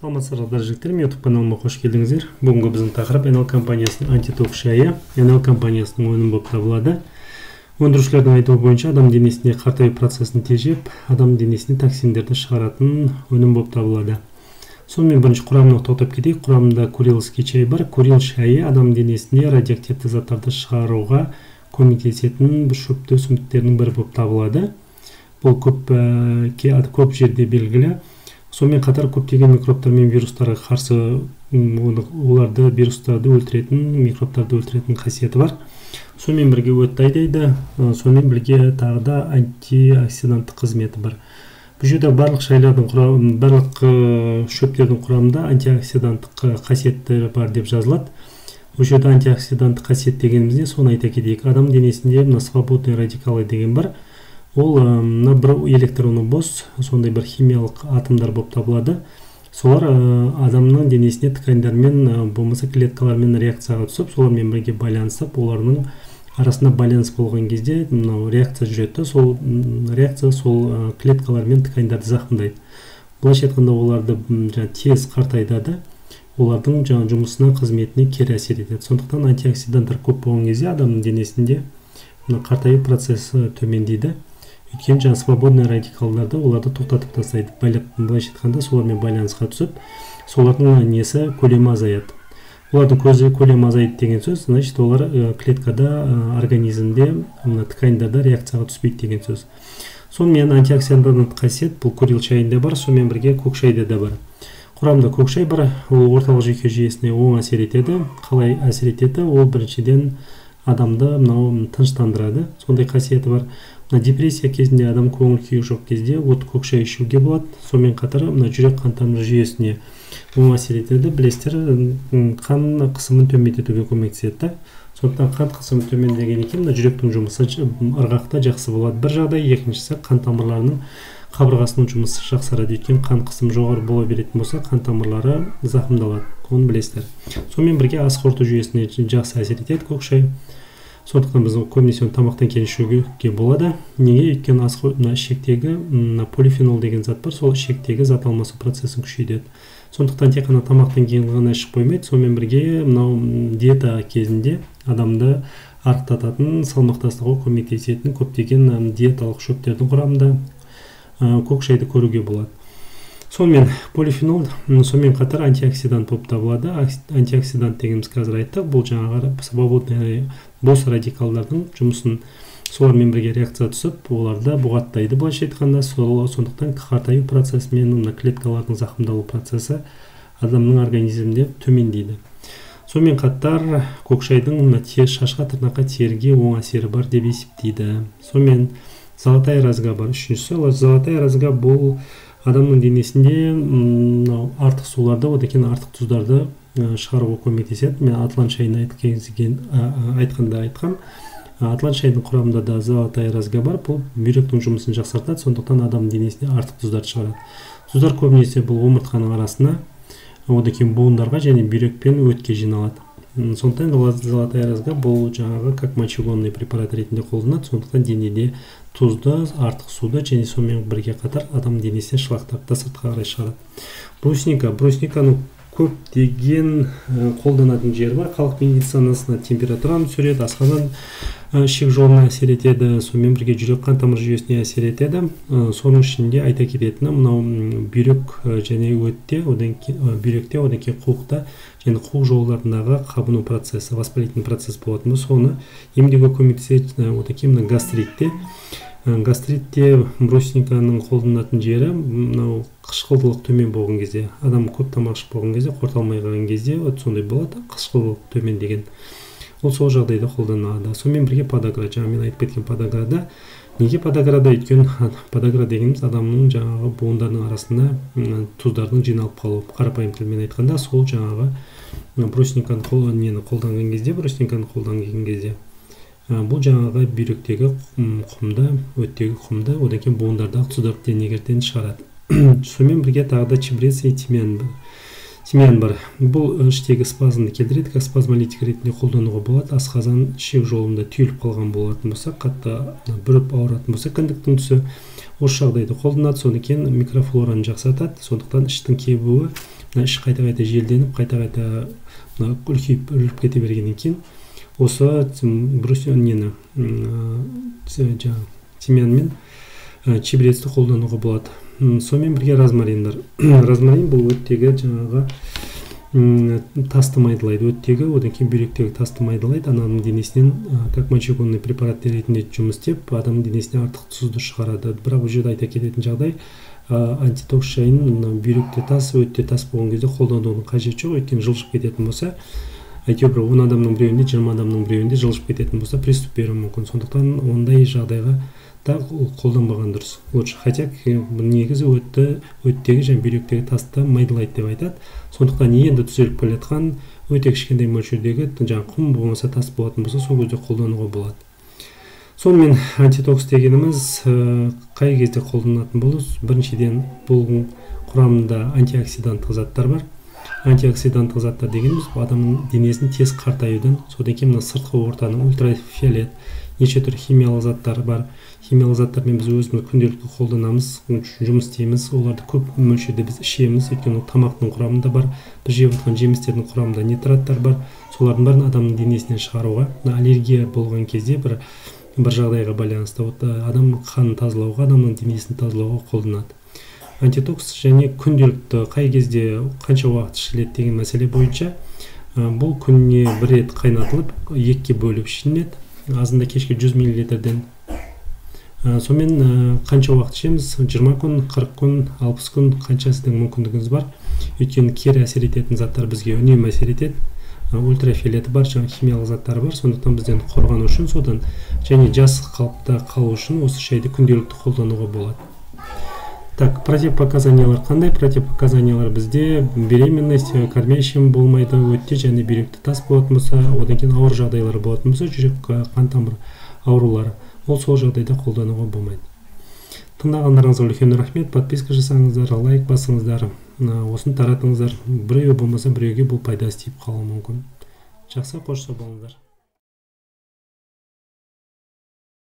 Саламатсыздар, жігіттер, мен YouTube каналыма қош келдіңіздер. Бүгінгі біздің тақырып NL компаниясының антитокс шайы. NL компаниясының өнімі болып табылады. Өндірушілердің айтуы бойынша адам денесінде қартаю процесін тежеп, адам денесіне токсиндерді шығаратын өнім болып табылады. Сонымен бірінші құрамына тоқтап кетейік. Құрамында курильский чай бар. Курил шайы адам денесінде радиоактивті заттарды шығаруға көмектесетін бір шөпті өсімдіктердің бірі болып табылады. Бұл көп жерде белгілі. Сонымен қатар көптеген микробтар мен вирустарға қарсы, оларды вирустарды өлтіретін, микробтарды өлтіретін қасиеті бар. Сонымен бірге өтті айдайды, сонымен бірге тағы да антиоксиданттық қызметі бар. Бұл жерде барлық шайлардың құрамы, барлық шөптердің құрамында антиоксиданттық қасиеттері бар деп жазылады. Бұл жерде антиоксиданттық қасиет дегеніміз не, соны айта кетейік. Адам денесінде мына свободный радикалы деген бар. Ол мына бір электроны бос, сондай бір химиялық атомдар болып табылады. Солар адамның денесіне тканьдармен, болмаса клеткалармен реакцияға түсіп, солармен бірге байланысып, олардың арасында байланыс болған кезде мынау реакция жүреді. Сол реакция сол клеткалар мен тканьдарды зақымдайды. Былайша айтқанда, оларды тез қартайтады, олардың жұмысына, қызметіне кері әсер етеді. Сондықтан антиоксиданттар көп болған кезде адамның денесінде мына қартаю процесі төмендейді. Өйткені свободный радикалдарды оларды тоқтатып тастайды. Былайша айтқанда, солармен байланысқа түсіп, солардың несі көлемі азаяды. Олардың көзі көлемі азаяды деген сөз, значит, олар клеткада, организмде, мына тканьдарда реакцияға түспейді деген сөз. Сонымен антиоксиданттық қасиет бұл курил шайында бар, сонымен бірге көк шайда да бар. Құрамында көк шай бар, ол орталық жүйке жүйесіне оң әсер етеді. Қалай әсер етеді? Ол біріншіден адамды мынау тыныштандырады, сондай қасиеті бар. Мына депрессия кезінде адам көңіл күйі жоқ кезде от көк шай ішуге болады. Сонымен қатар мына жүрек қан тамыр жүйесіне оң әсер етеді. Білесіздер, қан қысымын төмендетуге көмектеседі да. Сондықтан қан қысымы төмендеген екен, мына жүректің жұмысы ырғақта жақсы болады. Бір жағдай, екіншісі қан тамырларының қабырғасының жұмысы жақсарады. Өйткені қан қысымы жоғары бола беретін болса, қан тамырлары зақымдалады. Оны білесіздер. Сонымен бірге ас қорыту жүйесіне жақсы әсер етеді көк шай. Сондықтан біз көбінесе оны тамақтан кейін ішуге болады. Неге? Өйткені мына ішектегі, мына полифенол деген зат бар, сол ішектегі зат алмасу процесін күшейтеді. Сондықтан тек қана тамақтан кейін ғана ішіп қоймайды, сонымен бірге мынау диета кезінде адамды арықтататын, салмақтастыруға көмектесетін көптеген диеталық шөптердің құрамында көк шайды көруге болады. Сонымен полифенол, сонымен қатар антиоксидант болып табылады. Антиоксидант дегеніміз қазір айттық, бұл жаңағы свободный бос радикалдардың жұмысын солармен бірге реакция түсіп, оларды бұғаттайды былайша айтқанда. Сондықтан қартаю процесі мен мына клеткалардың зақымдалу процесі адамның организмінде төмендейді. Сонымен қатар көк шайдың мына шашқа, тырнаққа, теріге оң әсері бар деп есептейді. Сонымен золотая розга бар. Үшіншісі, золотая розга бұл адамның денесінде мынау артық суларды, одан кейін артық тұздарды шығаруға көмектеседі. Мен атлант шайын айтқанда айтқам, атлант шайының құрамында да золотая розга бар. Бұл бүйректің жұмысын жақсартады, сондықтан адамның денесіне артық тұздарды шығарады. Тұздар көбінесе бұл омыртқаның арасына, одан кейін буындарға және бүйрек пен өтке жиналады. Сондықтан золотая розга бұл жаңағы как мочегонный препарат ретінде қолданады. Сондықтан денеде тұзды, артық суды және сонымен бірге қатар адам денесіне шлактарды да сыртқа қарай шығарады. Брусника. Брусниканың көптеген қолданатын жері бар. Халық медицинасына температураны түсіреді, асқазан ішек жолына әсер етеді, сонымен бірге жүрек қан тамыр жүйесіне әсер етеді. Соның ішінде айта кететіні мынау бүйрек және өтте, одан кейін бүйректе, одан кейін қуықта және қуық жолдарындағы қабыну процесі, воспалительный процесс болатын болса, соны емдеуге көмектеседі. Одан кейін мына гастритте. Гастритте брусниканың қолданатын жері мынау қышқылдылық төмен болған кезде, адам көп тамақ ішіп болған кезде, қорыта алмай қалған кезде, вот сондай болады, қышқылдылық төмен деген. Ол сол жағдайда қолданылады. Сонымен бірге подагра, жаңа мен айтып кеткен подаграда. Неге подаграда? Өйткені подагра дегеніміз адамның жаңағы буындарының арасында тұздардың жиналып қалуы. Қарапайым тілмен айтқанда, сол жаңағы брусниканы нені қолданған кезде, брусниканы қолданған кезде бұл жаңағы бүйректегі құмды, өттегі құмды, одан кейін буындардағы тұздарды денегерден шығарады. Сонымен бірге тағы да чебрец и тимьян бар. Тимьян бар. Бұл іштегі спазмды келтіреді, как спазмолитик ретінде қолдануға болады. Асқазан ішек жолында түйіліп қалған болатын болса, қатты бүріп ауыратын болса, кіндіктің түсі осы жағдайда қолданады. Содан кейін микрофлораны жақсартады. Сондықтан іштің кебуі Мына іш қайта-қайта желденіп, қайта-қайта мына үлкейіп үріліп кете бергеннен кейін осы нені тимьян мен чебрецті қолдануға болады. Сонымен бірге розмариндар. Розмарин бұл өттегі жаңағы тасты майдалайды, өттегі, одан кейін бүйректегі тасты майдалайды, ананың денесінен как мочегонный препарат ретінде жұмыс істеп, адамның денесіне артық тұзды шығарады. Бірақ бұл жерде айта кететін жағдай, антитокс шайын мына бүйректе тас, өтте тас болған кезде қолданудың қажеті жоқ, өйткені жылжып кететін болса, әйтеуір бір 10 адамның біреуінде, 20 адамның біреуінде жылжып кететін болса, приступ беруі мүмкін. Сондықтан ондай жағдайға да қолданбаған дұрыс. Лучше, хотя негізі өттегі және бүйректегі тасты майдалайды деп айтады. Сондықтан енді түзеліп келе жатқан өте кішкентай мөлшердегі жаңағы құм болмаса тас болатын болса, сол кезде қолдануға болады. Сонымен антитокс дегеніміз қай кезде қолданылатын болу? Біріншіден, бұл құрамында антиоксиданттық заттар бар. Антиоксиданттық заттар дегеніміз адамның денесін тез қартаюдан, содан кейін мына сыртқы ортаның ультрафиолет, неше түрлі химиялық заттар бар. Химиялық заттармен біз өзіміз күнделікті қолданамыз, жұмыс істейміз, оларды көп мөлшерде біз ішеміз, өйткені ол тамақтың құрамында бар, біз жеп жатқан жемістердің құрамында нитраттар бар. Солардың бәрін адамның денесінен шығаруға, мына аллергия болған кезде бір жағдайға байланысты адам қанын тазалауға, адамның денесін тазалауға қолданады. Антитокс және күнделікті қай кезде қанша уақыт ішіледі деген мәселе бойынша бұл күніне бір рет қайнатылып, екіге бөліп ішіледі, азында кешке 100 миллилитрден. Сонымен қанша уақыт ішеміз? 20 күн, 40 күн, 60 күн, қанша сіздің мүмкіндігіңіз бар. Өйткені кері әсер ететін заттар бізге үнемі әсер етеді. Ультрафиолеті бар, жаңа химиялық заттары бар. Сондықтан бізден қорғану үшін содан және жас қалыпта қалу үшін осы шайды күнделікті қолдануға болады. Так, противопоказаниялар қандай? Противопоказаниялар бізде беременность, кормящим болмайды, өтте және бүйректе тас болатын болса, одан кейін ауыр жағдайлар болатын болса, жүрек қан тамыр аурулары, ол сол жағдайда қолдануға болмайды. Тыңдағандарыңызға үлкен рахмет. Подписка жасаңыздар, лайк басыңыздар, осыны таратыңыздар. Біреу болмаса біреуге бұл пайдасы тиіп қалуы мүмкін. Жақсы, қош сау болыңыздар.